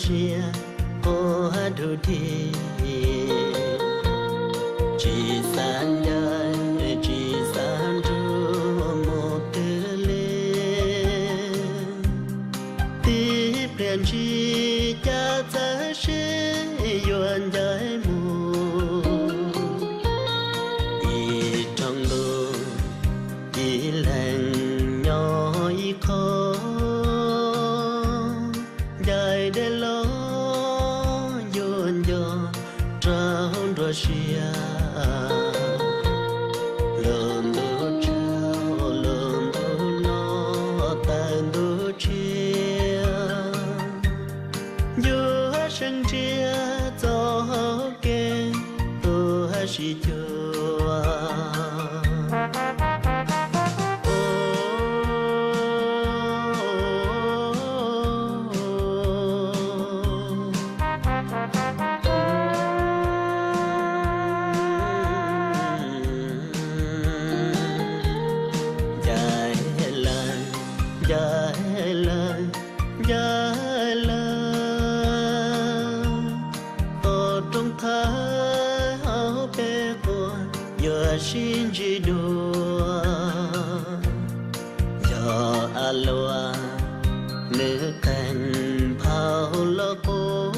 siab quaj dug dig, tsis xav ncaim tsis xav nrug mus twg li. Tib pliag ntsis cas txawm sib yuav ncaim mus, ib rooj ntuj ib leeg nyob ib qho, ncaim dej los yuav nco raug nruab siab. Lub ntuj tsaus lub ntuj no tawm ntuj tshiab, yuav seev ntsia txoj kev tu sib cuag. Ncaim lawm, ncaim lawm, ncaim lawm, tos rooj thawj hauv peb quas yuav sib ntsib dua. Yog a luaj nws qees phau los quaj,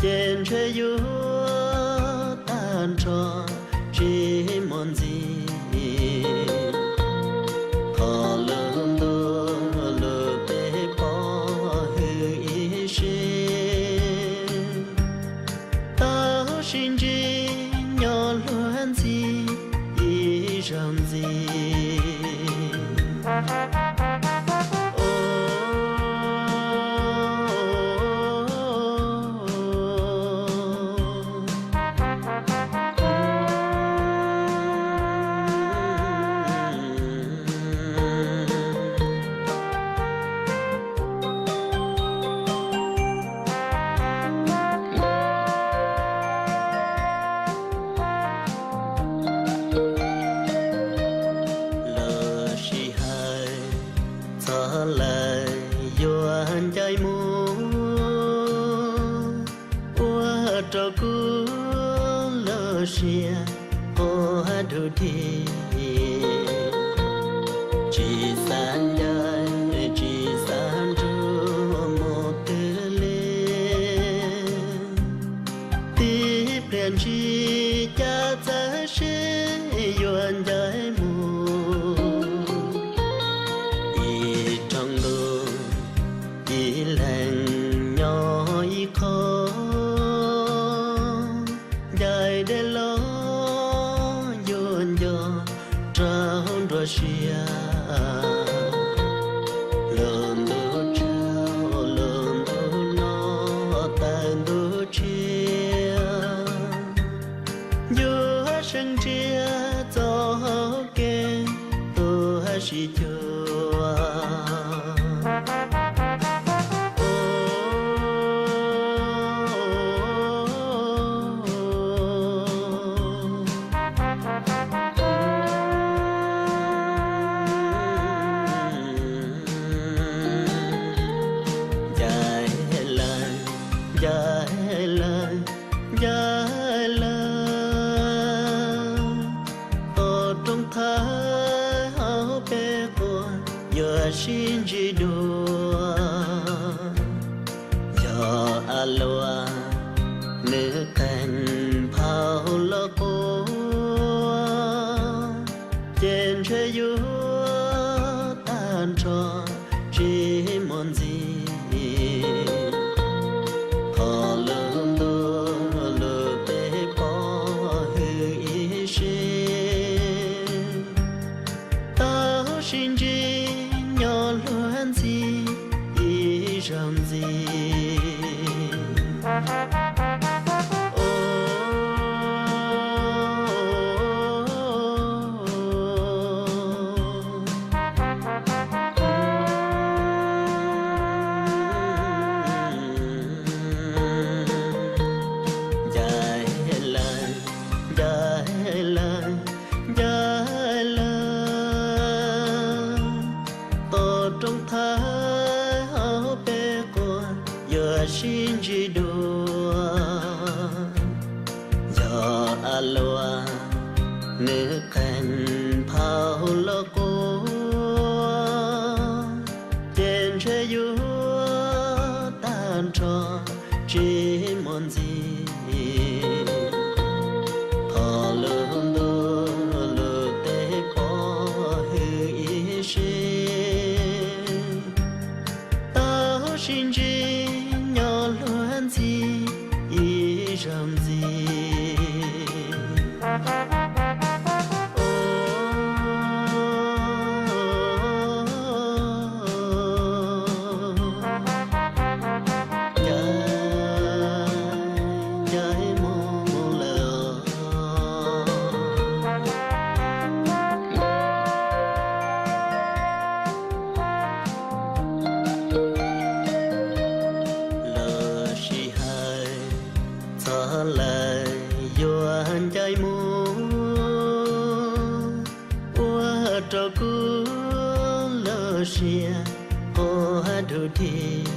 ces ntshe yuav tag nrho tsis muaj ntxiv. Thov lub ntuj lub peb pov hwm ib sim, tau sib ntsib nyob luag ntxhi ib zaug ntxiv. Los sij hawm txog lawm yuav ncaim mus, ua rau kuv lub siab quaj dug dig, tsis xav ncaim tsis xav nrug mus twg li. Tib pliag ntsis cas txawm sib yuav ncaim mus, ib rooj ntuj ib leeg nyob ib qho, ncaim dej los yuav nco raug nruab siab. Lub ntuj tsaus lub ntuj no tawm ntuj tshiab, yuav seev ntsia txoj kev tu sib cuag. Ncaim lawm, ncaim lawm, ncaim lawm, tos rooj thawj hauv peb quas yuav sib ntsib dua. Yog a luaj nws qees phau los quaj, ces ntshe yuav tag nrho tsis muaj ntxiv. Thov lub ntuj lub peb pov hwm ib sim, tau sib ntsib nyob luag ntxhi ib zaug ntxiv. Ncaim lawm, ncaim lawm, ncaim lawm, tos rooj thawj hauv peb sib ntsib dua. Yog a luaj nws qeeg phau los quaj, ces ntshe yuav tag nrho tsis muaj ntxiv. Qhov lus ntuj lus teb pov hwm ib sim, tau sib ntsib nyob luag ntxhi ib zaug ntxiv. Caij mus mus lawm. Los sij hawm txog lawm yuav ncaim mus, ua rau kuv lub siab quaj dub dig.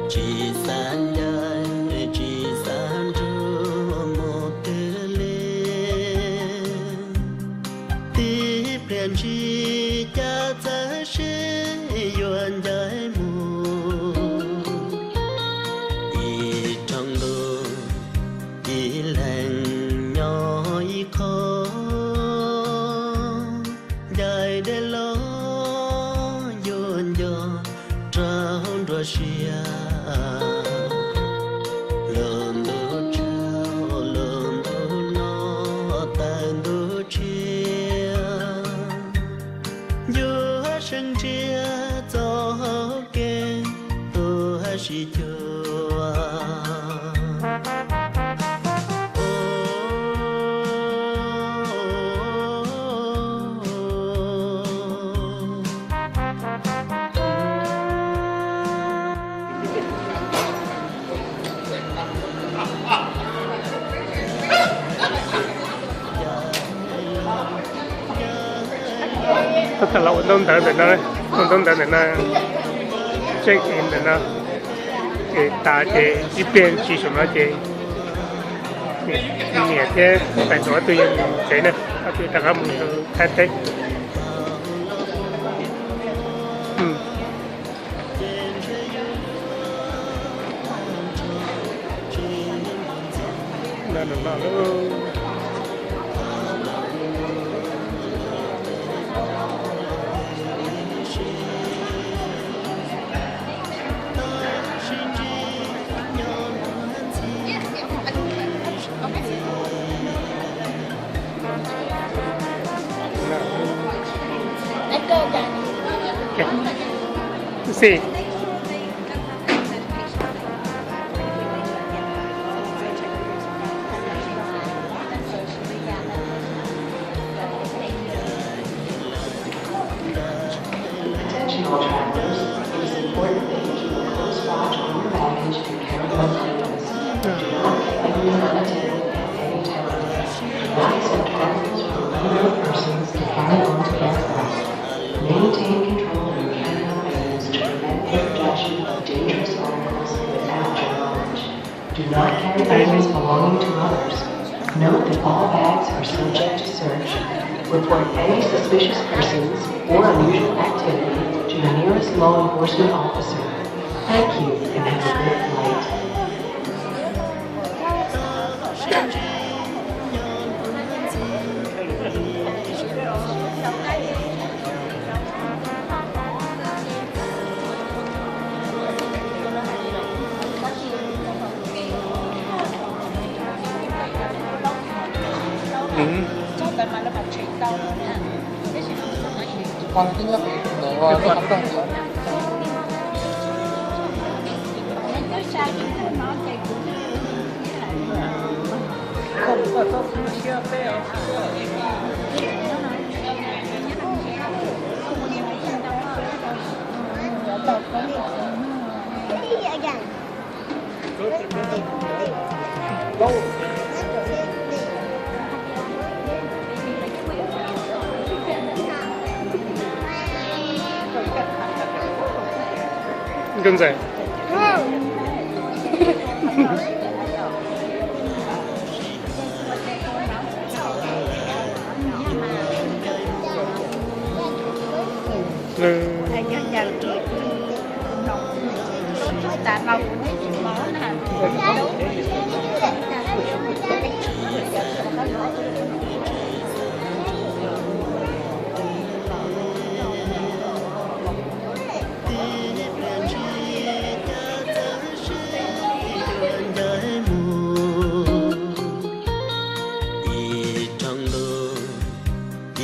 Tsis xav ncaim tsis xav nrug mus twg li, tib pliag ntsis cas txawm sib yuav ncaim mus. Ib rooj ntuj ib leeg nyob ib qho, ncaim dej los yuav nco rau nruab siab. Lub ntuj tsaus lub ntuj no tawm ntuj tshiab, yuav seev ntsia txoj hau kev tuaj sib cuag. Tab tom los ua ntaub ntawv ntawm no, ua ntaub ntawv ntawm no, check in ntawm no, ces tas ces ib pliag ntsis saum no ces niam thiab tais ntxuav ob tug yuav mus tsev na, ob tug rov qab mus rau Thaib teb. Sí. Attention all travelers, it is important that you keep a close watch on your baggage and carry-on items. Do not leave anything unattended at any time. We ask that travelers or other persons to carry on to guest house. Maintain control of your carry-on items to prevent the production of dangerous articles without your knowledge. Do not carry items belonging to others. Note that all bags are subject to search. Report any suspicious persons or unusual activity to the nearest law enforcement officer. Thank you and have a good flight. Nkauj ntxawm,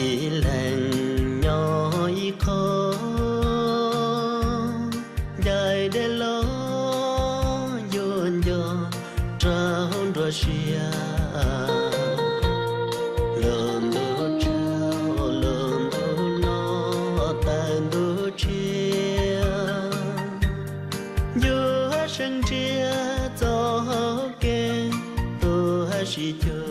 Ib leeg nyob ib qho, ncaim dej los yuav nco rau nruab siab. Lub ntuj tshiab, lub ntuj no, tawm ntuj tshiab, yuav seev ntsiab txoj hau kev tuaj sib cuag.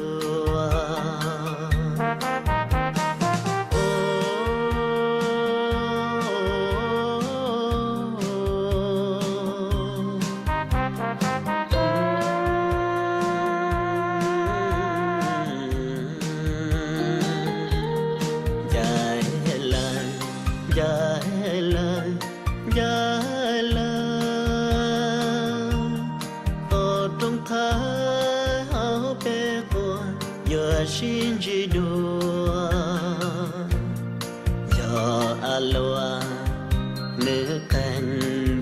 Ncaim lawm, ncaim lawm, ncaim lawm, tom roob thawj hauv peb quas yuav sib ntsib dua. Yog a luaj nws qees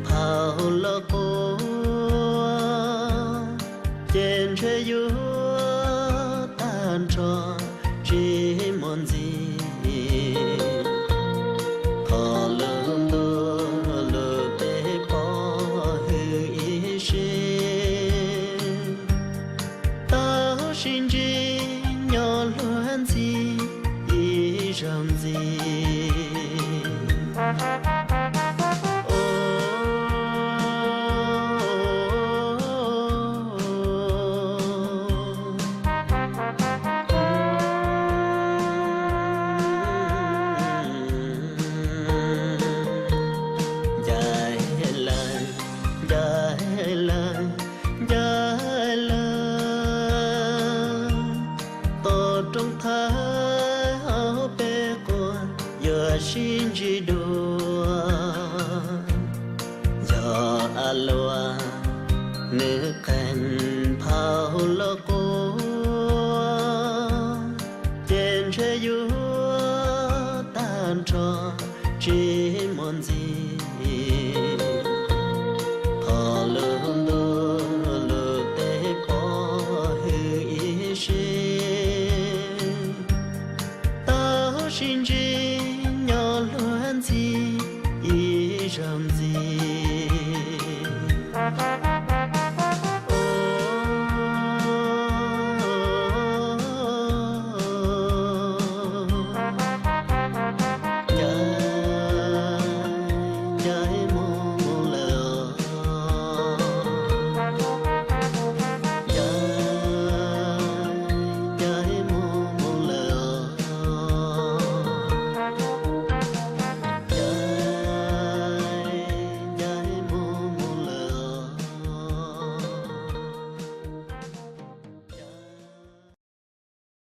phau los quaj, ces ntshe yuav tag nrho tsis muaj ntxiv. Qhov lub ntuj lub peb pom hwj ib sim, tau sib ntsib nyob luag ntxhi ib zaug ntxiv. Ncaim lawm, ncaim lawm, ncaim lawm, tom roob thawj hauv peb quas yuav sib ntsib dua. Yog a luaj nws